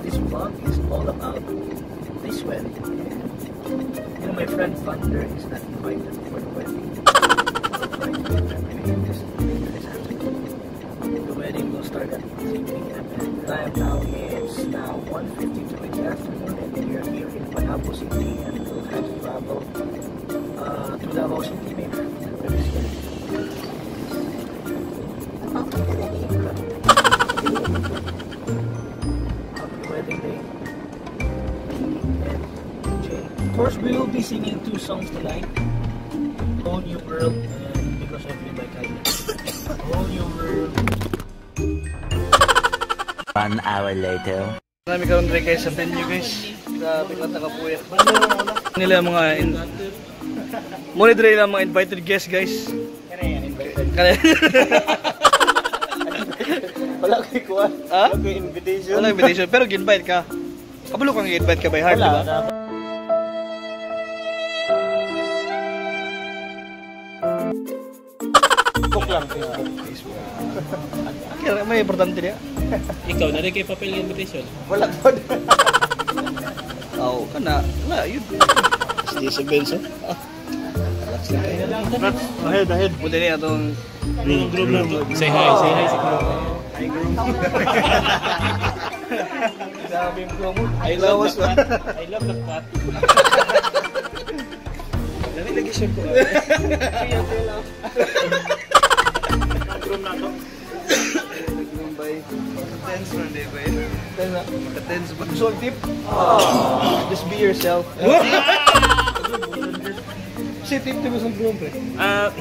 This vlog is all about this wedding. My friend Thunder is not invited for the wedding. I'll try to get them later this afternoon. The wedding will start at 3 p.m. and time now it's now 1:52 in the afternoon, and we are here in Panabo City, and we'll have to travel to Davao City maybe for this wedding. Happy wedding day, and J. Of course, we will be singing 2 songs tonight: Whole New World and Because of You by Kylie. Whole New World. 1 hour later. Marami karon dre guys sa venue guys. Grabe ka takapuya. Nila mga muna dre lang mga invited guests guys. Kaya wala kay kuan. Ha? Wala kay invitation. Wala invitation pero gi-invite ka. Kabalo kang gi-invite ka by heart, di ba? Facebook lang. Facebook. Kaya may importante niya. Ikaw, na rin kay papel ng invitation? Wala po. Oo, kana. Wala, yun. Stay sa bench, oh. Relax lang kayo. Ahead, ahead. Punta niya itong Groom lang. Say hi sa groom. Hi, groom. Grabe yung groom. I love the cat. I love the cat. Lami lagi siya ko. Groom na to. Groom by tense man day ba? Tense na. Tense ba? So tip? Just be yourself. Si tip di ba sa groom pre?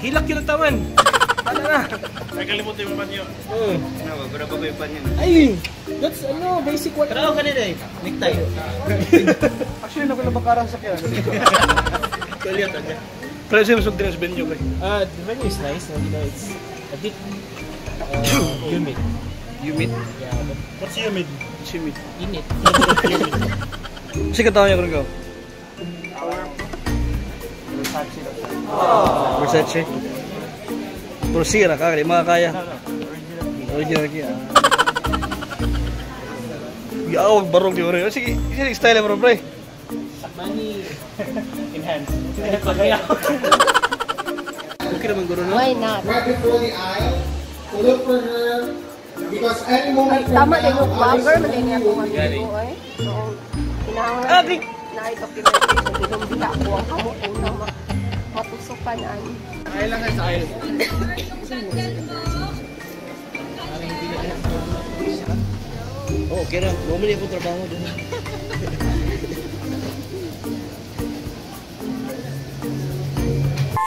Hilak yun ang tawan. Ano na? Ay, kalimutan yung panyo. Oo. Ano, bara ba yung panyo? Ay! That's ano, basic one. Karaw ka nila eh. Necktie. Actually, nakulabakara sa kaya. Tuloy ito. Pero sino sulti sa venue pre? The venue is nice. You know, it's a bit humid. Humid? Yeah, but what's humid? It's humid. Init. Kasi katawan niya kung ikaw? Versace. Versace? Pero sira ka, di mga kaya. Original key. Yaw, barong di ba rin? Sige, sige, style mo pre. Money. Enhance. Okay naman guro no? Why not? Right before the aisle to look for her because any moment from Tama now, din yung vlogger, our man din ako will be ang eh. So, kinahanglan na documentation din bila ko ang kamot unang matusukan ani. Ay lang sa aisle. Oh, okay ra. Bumili ako trabaho dun.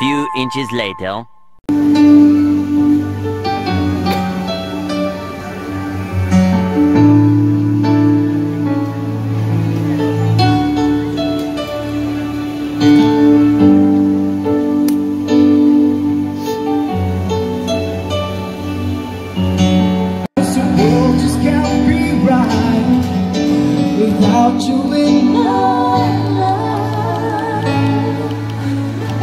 Few inches later. The world just can't be right without you in my life.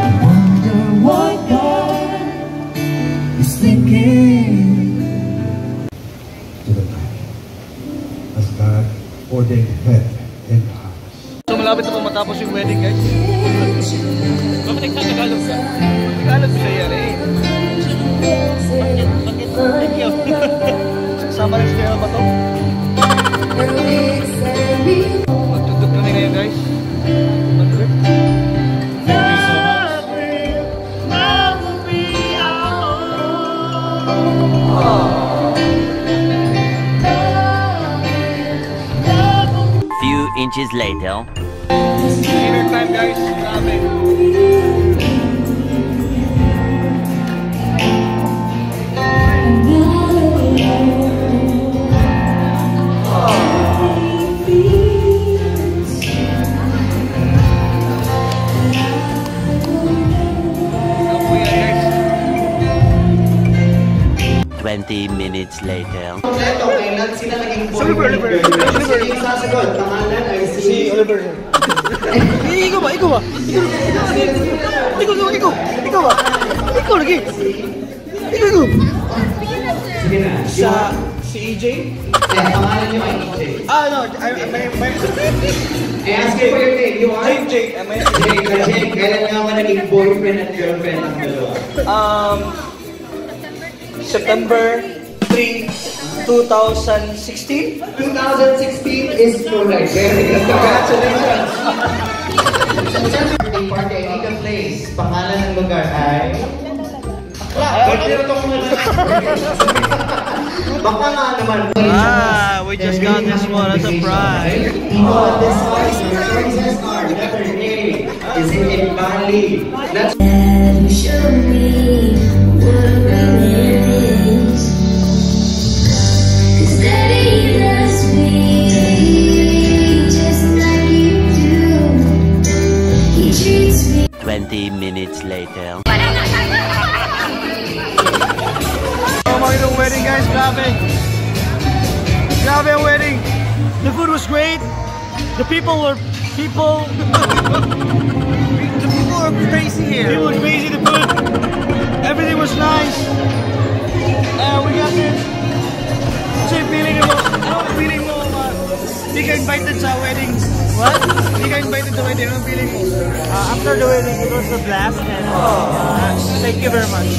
I wonder what God is thinking. To the man as God ordained head in the house. So malapit na po matapos yung wedding guys. Bakit nagtatagalog ka? Tagalog siya yan eh. Bakit? Bakit? Thank you. Kasama rin si Kuya Bato. Magtugtog kami ngayon guys. Mag-trip. Thank you so much. Few inches later. Dinner time guys. Grabe. 20 minutes later. Kompleto, kailan sila naging boyfriend Oliver, girlfriend? Oliver. Sino yung sasagot? Pangalan ay si... Oliver. Ikaw ba? Ikaw ba? Ikaw, ikaw, ikaw, ikaw ba? Ikaw lagi. Ikaw, ikaw. Sige na. Sa Si EJ? Yeah, pangalan niyo ay EJ. Ah, no. I, my, I ask you for your name. You are? Jake, Jake. Am I? Jake, Jake, kailan nga ba naging boyfriend at girlfriend ang dalawa? September 3, 2016? 2016 is correct. Very good. Congratulations! Birthday party ay the place. Pangalan ng lugar ay? Baka nga naman. Ah, we just got this one as a prize. You know what this one? Your choices are letter A. Is it in Bali? Let's Show me what a is. 'Cause Daddy loves me just like you do. He treats me. 20 minutes later. Oh, mga itong wedding, guys, grabe. Grabe ang wedding. The food was great. The people were people. The people are crazy here. People were crazy. The food, everything was nice. And we got this. So yung feeling mo, ano ang feeling mo, di ka invited sa wedding? What? Di ka invited sa wedding, anong feeling mo? After the wedding, it was a blast and thank you very much.